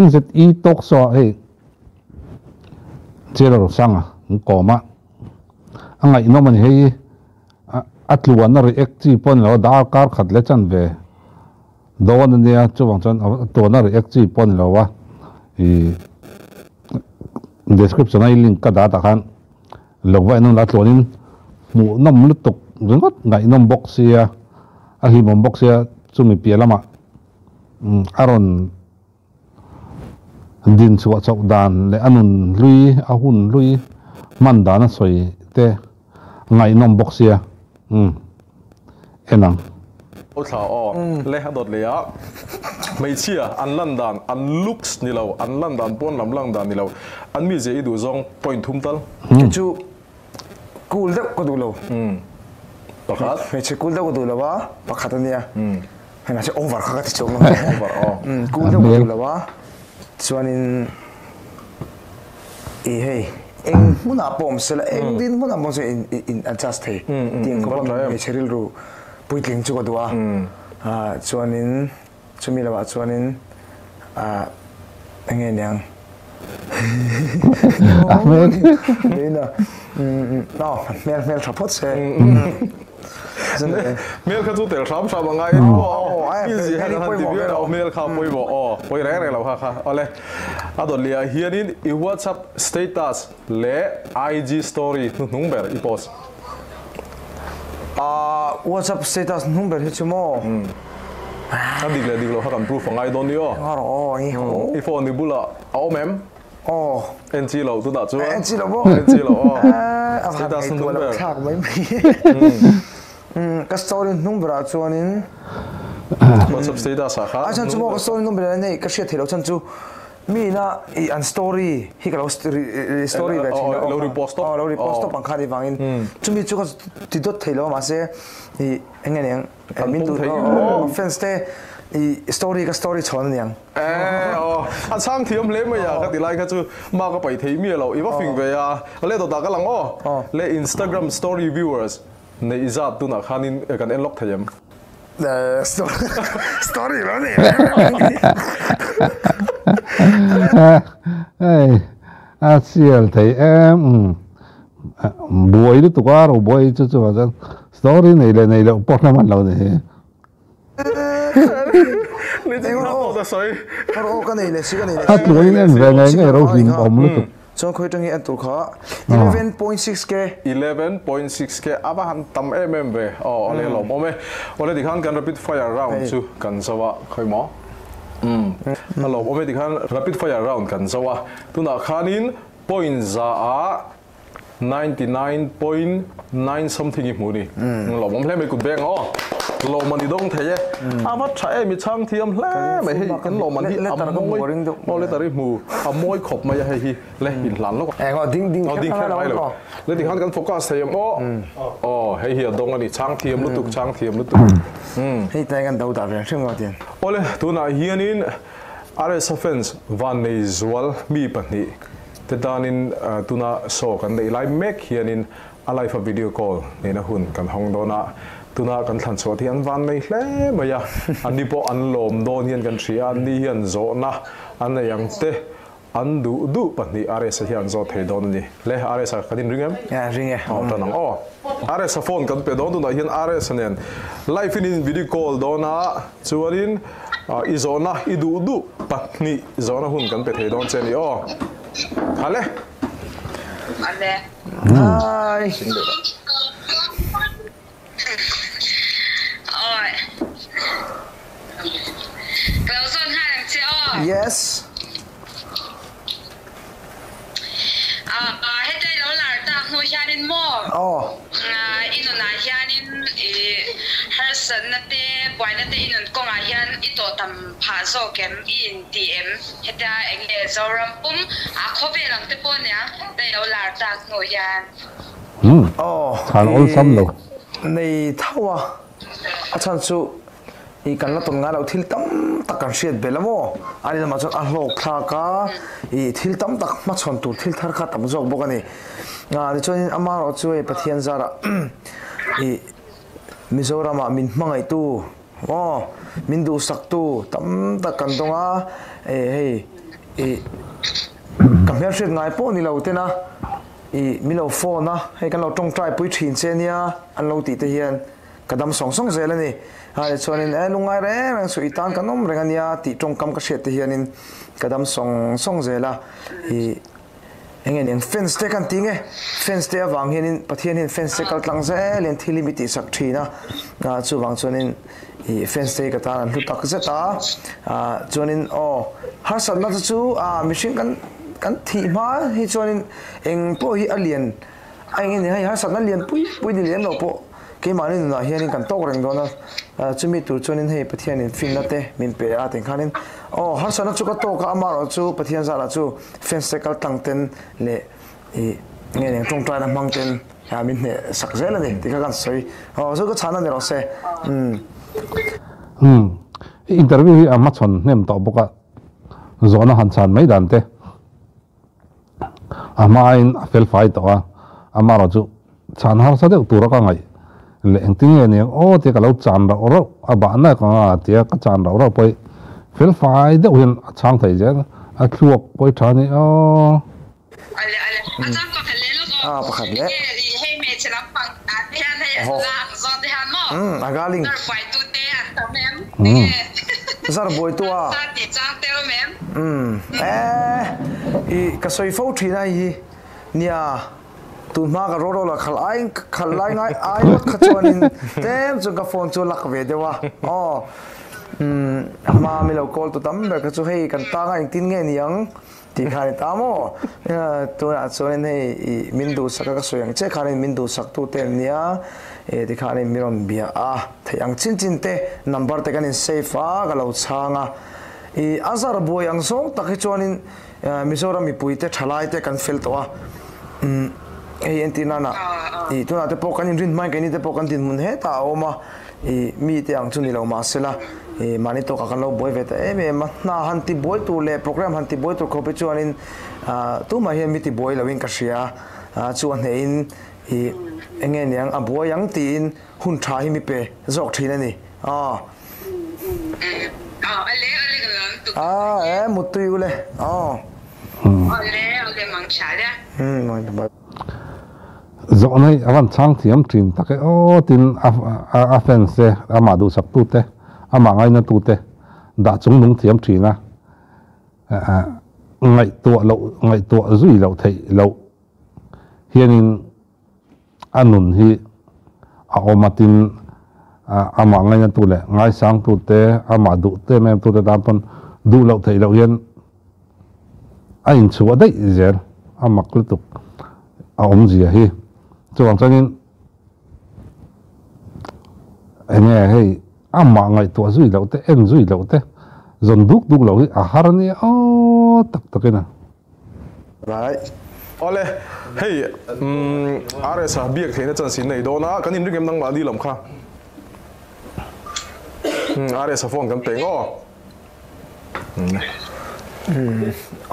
NZE talk show ah hei Jailer Rosanga an kawm a, a ngaihnawm a ni hei a tluan a react chi pawh a ni lo a, darkar khat leh chanve dawn a nia chuvang chuan a tluan a react chi pawh a ni lo a, ih description a i link ka dah tah khan lo va en a tluanin hmuhnawm lutuk ringawt ngaihnawm bawk sia a hlimawm bawk sia chumi piah lamah a rawn din chhuah chauh dan leh a nun hlui a hun hlui hman dan a sawi te ngaihnawm bawk sia umm en ang. Aw thla aw le a dawt leh a hmeichhia an lan dan an looks ni lo an lan dan pawn lam lang dan ni lo an mizia i duh zawng point thum tal. Kei chu cool deuh ka duh lo. Pakhat. Hmeichhe cool deuh ka duh lo a pakhat a nia. Hei mahse over kha ka ti chuang lo. Over aw. Cool deuh ka duh lo a chuanin i hei eng hmunah pawh awm sela eng din hmunah pawh awm sela in in adjust thei tih ang khawpa hmeichhe rilru puitling chu ka duh a. Chuanin chumi lovah chuanin eng nge niang hmel hmel tha phawt se. Hmel kha chu tel hram hram a ngai a aw i zia hian han ti viau lo hmel kha pawimawh aw pawi reng reng lo kha kha awle a dawt leh ah hianin i whatsapp status leh IG story hnuhnung ber i post. Whatsapp status hnuhnung ber hi chu maw a dik leh dik lo kha kan proof a ngai dawn ni aw i phone i bulah a awm em? Aw. En chi lo tunah chuan. En chi lo maw? En chi lo aw. A van ngaihtuah loh thlak mai mai. Ka story hnung berah chuanin. WhatsApp status ah kha. A chhan chu maw ka story hnung berah nei ka hriat theih loh chhan chu mi ina i an story hi ka lo story ve thin a. Lo repost tawp. Aw lo repost tawp ang kha ni vangin chumi chu ka ti dawt thei lo a mahse i eng nge niang min duh fans te i story ka story chhawn a niang. Eh aw, a chhang thiam hle mai a ka ti lai kha chu ma ka paih thei miah lo, i va fing ve a, le dawtah ka lang aw, le Instagram story viewers neih zat tunah khanin kan en lawk thei em? Story lo nei Hei a sial thei em buai lutuk a ro buai chu chu chuan story nei leh nei loh pawh hre man lo ni hi. A tluain en ve ngei ngei ro hlim awm lutuk. Chuan khawi atangin en tur kha 11.6 k. 11.6 k a va han tam em em ve. Aw awle lawm awm e. Awle tikhan kan rapid fire round chu kan zo a khawi maw? Umm a lawm awm e tikhan rapid fire round kan zo a. Tunah khanin point za ah 99.9 something i hmu ni. Lawmawm hle mai kut beng aw. Lawmman i dawng thei e. A va tha em i chhang thiam hle mai hei kan lawmman hi a mawi aw letter i hmu a mawi khawp mai a hei hi le inhlan lawk a. Ding ding kher ngai lo. Le tikhan kan focus thei em aw. Aw hei hi a dawng a ni chhang thiam lutuk chhang thiam lutuk. Hei tlai kan do dah ve hrim ngawt in. Awle tunah hianin RS fans Vannei Zual mi pahnih Te tanin tuna show kan neih lai mek hianin a live a video call nena hun kan hawng dawn a, tuna kan thlan chhuah te hi an van nei hle mai a, anni pawh an lawm dawn hian kan hria a, anni hian zawhna an nei ang te an duh duh pahnih RS-a hian an zawt thei dawn a ni. Le RS-a kan inring em? Yeah, ring e. Aw, tan ang aw. RS-a phone kan pe dawn tunah hian RS-a nen live in in video call dawn a, chuanin i zawhna i duh duh pahnih Zawhna hun kan pe thei dawn che a ni aw. Hale. Hale. Hi. Oi. Ka lo zawn nghal ang che aw. Yes. Ah, heta i lo lar tak hnu hianin maw? Aw. I nunah hianin i harsatna te, buaina te i nun kawngah hian i tawh tam phah zawk em? I inti em? Hetia eng nge Zoram pum a khawvel ang te pawh ania heta i lo lar tak hnu hian. Aw, Chhan awlsam lo. I nei tho a, a chhan chu i kan la tawn ngai lo thil tam tak kan hriat belh a maw? A ni lamah chuan a hlawk thlak a, i thil tam tak hmachhawn tur thil thar kha tam zawk bawk a ni. Tichuanin amaherawh chu hei Pathian zarah i Mizoramah min hmangaihtu aw min duhsaktu tam tak kan dawng a, hei. I ka hmelhriat ngai pawh ni lo tena i min lo phone a, hei kan lo tawngtai pui thin che nia an lo tih te hian ka dam sawng sawng zel a ni. A tichuanin e lungngai reng reng suh i tan kan awm reng a nia tih tawngkam ka hriat te hianin ka dam sawng sawng zel a. I eng nge eng fans te kan ti nge fans te avang hianin Pathian hian fans te kal tlang zelin thil hi mi tihsak thin a, chuvang chuanin I fans te hi ka tan an hlu tak zet a, chuanin aw harsatna te chu mihring kan kan thih hma hi chuanin eng pawh hi a lian a eng nge hei harsatna lian pui pui ni lem lo pawh keimahni nunah hianin kan tawk reng dawn a, chumi tur chuanin hei Pathianin finna te min pe a tih khanin aw harsatna chu ka tawk a amaherawh chu Pathian zarah chu fans te kal tlang ten leh I nge eng tawngtaina hmang ten min hneh sak zel a ni tih kha kan sawi. Aw chu ka chhana ni rawh se. Umm. Umm. I interview hi a hmachhawn hnem tawh bawk a, zawhna han chhan mai dan te a hmain a fel fai tawh a, amaherawh chu chhan harsa deuh tura ka ngaih leh engtin nge niang aw tia ka lo chan rauh rauh a bahna ka nga tia ka chan rauh rauh pawh hi fel fai deuh hian a chhang thei zel a thluak pawh hi tha a ni aw. Ah pakhat leh. Umm a galing. Zar buaitu a. Umm eh i ka sawi fo thin a hei hi nia tun hma ka rawrawl a khal ai khal lai ngai ai ngawt kha chuanin tlem chuan ka phone chu a lak ve deuh a aw umm hma mi lo call tu tam ber kha chu hei kan tang a engtin nge niang. Tih kha a ni ta maw? Tunah chuanin hei i min duhsak a ka sawi ang che khanin min duhsak tu te an nia e ti khanin min rawn bia a, theih ang chin chin te number te kan in save a ka lo chhang a. I a zar buai ang zawng tak hi chuanin Mizoram mipui te thalai te kan fel tawh a, umm hei entir nana i tunah te pawh kan inrin hmain keini te pawh kan dinhmun hetah a awm a, I mi te ang chu ni lo mahsela i mahni tawkah kan lo buai ve ta em em a, hna han ti buai tur leh program han ti buai tur khawp hi chuanin tumah hian mi ti buai loin ka hria a, chu a hnehin i eng nge niang a buai ang tiin hun tha hi mi pe zawk thin a ni aw. A e muttui ule aw. Zawhna hi a van chhang thiam thin tak e aw tin a fans te amah duhsak tu te amah ngaina tu te dah chung nung thiam thin a ngaihtuah loh ngaihtuah zui loh theih loh hianin a nun hi a awm a tin amah ngaina tu leh ngaisang tu te amah duh em em tu te tan pawn duh loh theih loh hian a inchhuah daih zel a mak lutuk a awmzia hi chuvang chuanin enge hei amah ngaihtuah zui loh te en zui loh te zawn duk duk loh hi a har a nia aw tak takin a. Right. Awle, hei RS a biak theihna chance in nei dawn a, kan inring em nangmahni lam kha? RS a phone kan pe ngaw.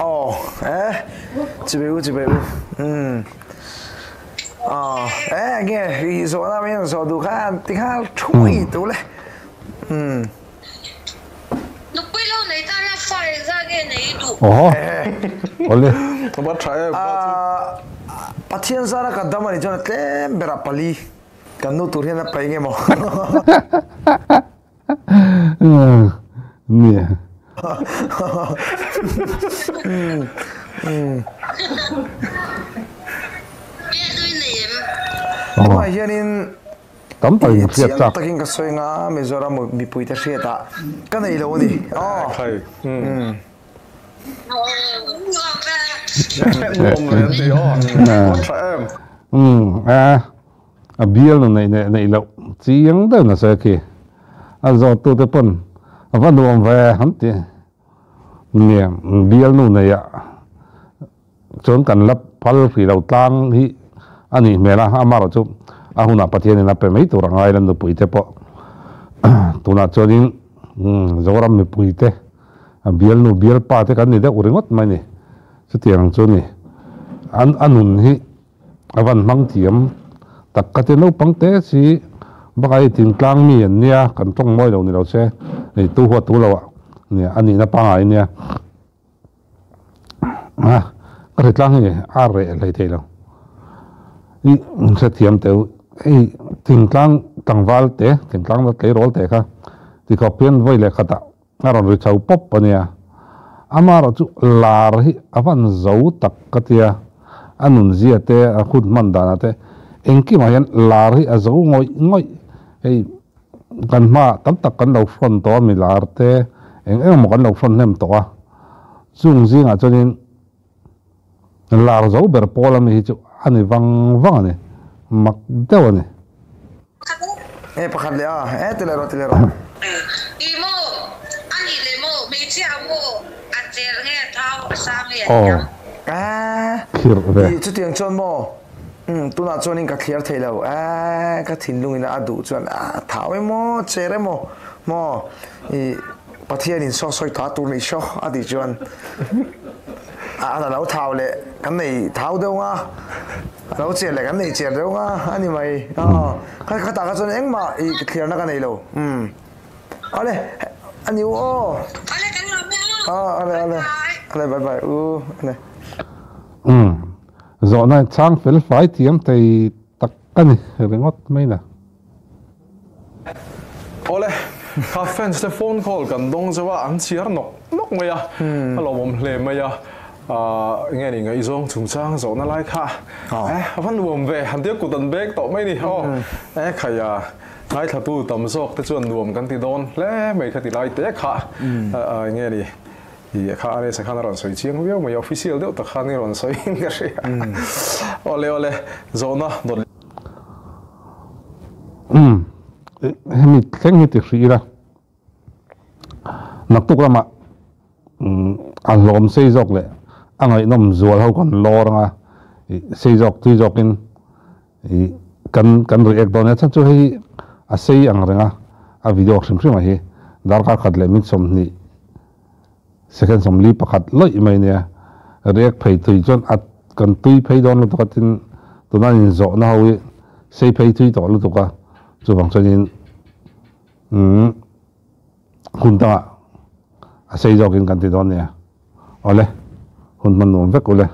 Aw eh chibai u chibai u umm aw eh nge i zawhna min rawn zawh duh khan ti nghal thuai tu le umm. Nupui lo nei tana fa engzah nge nei i duh? Aww awle. Va tha em va chu. Pathian zara ka dam anih chuan a tlem berah pali kan nu tur hian a pai nge maw. Nia. Tunah hianin Tam takin ka hriat chiang chak. takin ka sawi nga Mizoram mipuite hriatah ka nei lo a ni. Aw. A A bial nu neih leh neih loh chiang deuh nasa khi a zawt tu te pawn a va nuam ve an ti. Nia bial nu neih ah chuan kan la phal hrih lo tlang hi a nih hmel a, amaherawh chu a hunah Pathian in a pe mai tur a ngai la nupui te pawh tunah chuanin Zoram mipui te a bial nu bial pa te kan ni deuh ringawt mai ni chutiang chu ni an a nun hi. A van hmang thiam tak ka ti naupang te si bakah hei thingtlang mi an nia kan tawng mawi lo ni lo se hei tu huat tu lo ah nia a nihna pangngai nia. A ka hritlang hi a reh hlei thei lo. I hrethiam teu hei thingtlang tlangval te thingtlang tleirawl te kha tikhawp hian vawi leh khatah a rawn ri chho pawp a nia. Amaherawh chu lar hi a van zo tak ka tia, a nunzia te, a hun hman danah te engkimah hian lar hi a zo ngawih ngawih. Hei kan hmaah tam tak kan lo hrawn tawh a, mi lar te eng eng emaw kan lo hrawn hnem tawh a, chung zingah chuanin lar zo ber pawl ami hi chu a ni vang vang a ni, mak deuh a ni. E pakhat leh a, e ti leh rawh ti leh rawh. I maw a nih leh maw hmeichhia maw a cher nge a thau a sang nge a hniam. Aaa Khirh ve. I chutiang chuan maw umm tunah chuanin ka thliar thei lo aaa ka thinlungin a duh chuan a thau emaw cher emaw maw i Pathianin saw sawi ta tur nih saw a tih chuan a lo thau leh kan nei thau deuh nga a lo cher leh kan nei cher deuh nga a ni mai aw kha khatah kha chuan engmah i thliarna ka nei lo umm ale a ni u aw Ale kan lawm e aw ale ale ale bye bye u ale. Umm zawhna chhang fel fai thiam thei tak a ni ringawt mai na. Awle, kha fans te phone call kan dawng zauh a, an chhiar nawk nawk mai a, a lawmawm hle mai a, nge ni ngaihzawng chungchang zawhna lai kha eh a va nuam ve, han tia kut an bek tawh mai ni aw, eh khai a ngaithlatu tam zawk te chuan nuam kan ti dawn hle mai kha ti lai te kha nge ni i kha RS a khan a rawn sawi chiang viau mai a, official deuh tak khan i rawn sawi in ka hria, awle awle zawhna dawt. Umm hemi thleng hi ti hrih ila naktuk lamah a hlawm sei zawk leh a ngaihnawm zual ho kan lawr anga ih sei zawk tui zawkin ih kan kan react dawn nia chhan chu hei a sei ang reng a a video hrim hrim ah hi darkar khat leh minute 20 Second 41 lawih mai nia, react phei tui chuan a kan tui phei dawn lutuk a tin tuna in zawhna ho hi sei phei tui tawh lutuk a, chuvang chuanin umm hun dangah a sei zawkin kan ti dawn nia. Awle, hun hman nuam vek ule.